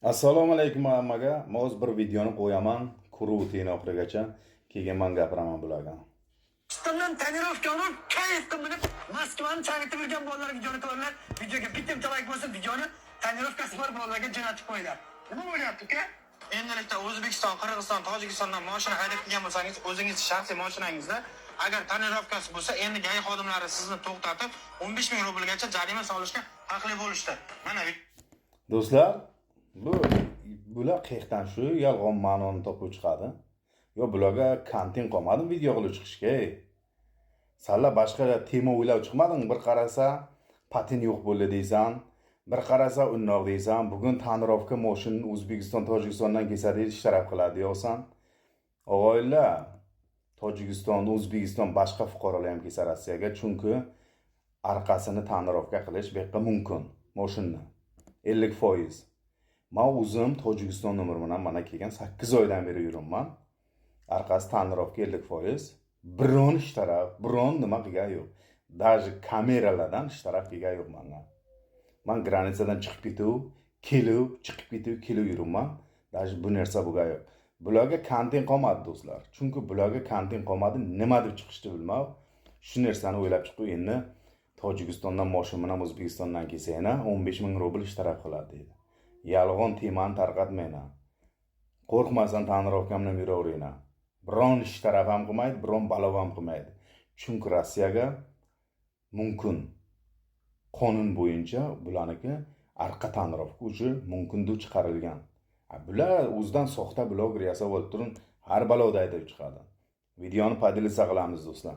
Assalomu alaykum hammaga. Men hozir bir videoni qo'yaman, ko'rib o'ting oxirigacha. Keyin men gapiraman bularga. O'zbekistondan тонировка olib, kayf qilib minib, Moskvani changitib yurgan bolalar videoni ko'ringlar. Videoga bitta layk bo'lsa, videoni тонировка si bor bolalarga jo'natib qo'yinglar. Nima bo'lyapti, uka? Endilikda O'zbekiston, Qirg'iziston, Tojikistondan mashina haydab kelgan bo'lsangiz, o'zingiz shaxsiy mashinangizda agar тонировка si bo'lsa, endi ГАИ xodimlari sizni to'xtatib, 15 ming rublgacha jarima solishga haqli bo'lishdi. Mana Do'stlar, bular qayerdan shu yolg'on ma'noni topib chiqadi? Yo bularga kontent qolmadimi video qilib chiqishga? Salla boshqa tema o'ylab chiqmading. Bir qarasa patent yo'q bo'ldi deysan, bir qarasa undoq deysan. Bugun тонировка moshin O'zbekiston, Tojikistondan kelsa deydi, shtraf qiladi deyapsan. Og'aylar, Tojikiston, O'zbekiston boshqa fuqarolar ham kelsa Rossiyaga, chunki orqasini тонировка qilish bu yoqqa mumkin moshinni 50%. Man o'zim Tojikiston nomeri bilan mana kelgan 8 oydan beri yuribman. Orqasi тонировка 50%. Biron shtraf, biron nima qilgan yo'q. Даже kameralardan shtraf kelgan yo'q mandan. Man граница dan chiqib ketuv, keluv, chiqib ketuv, keluv yuribman. Даже bu narsa bo'lgan yo'q. Bularga kontent qolmadi, do'stlar. Chunki bularga kontent qolmadi, nima deb chiqishni bilmab, shu narsani o'ylab chiqib, endi Tojikistondan moshin bilan O'zbekistondan kelsa yana 15 ming rubl shtraf qiladi deydi. Yolg'on temani tarqatmanglar. Qo'rqmasdan тонировка bilan yuraveringlar. Biron shtraf ham qilmaydi, biron balov ham qilmaydi. Chunki Rossiyaga mumkin. Qonun bo'yicha bularniki arqa тонировка уже mumkin deb chiqarilgan. Bular o'zidan soxta bloger yasab olib turib, har baloda aytib chiqadi. Videoni поделиться qilamiz, do'stlar.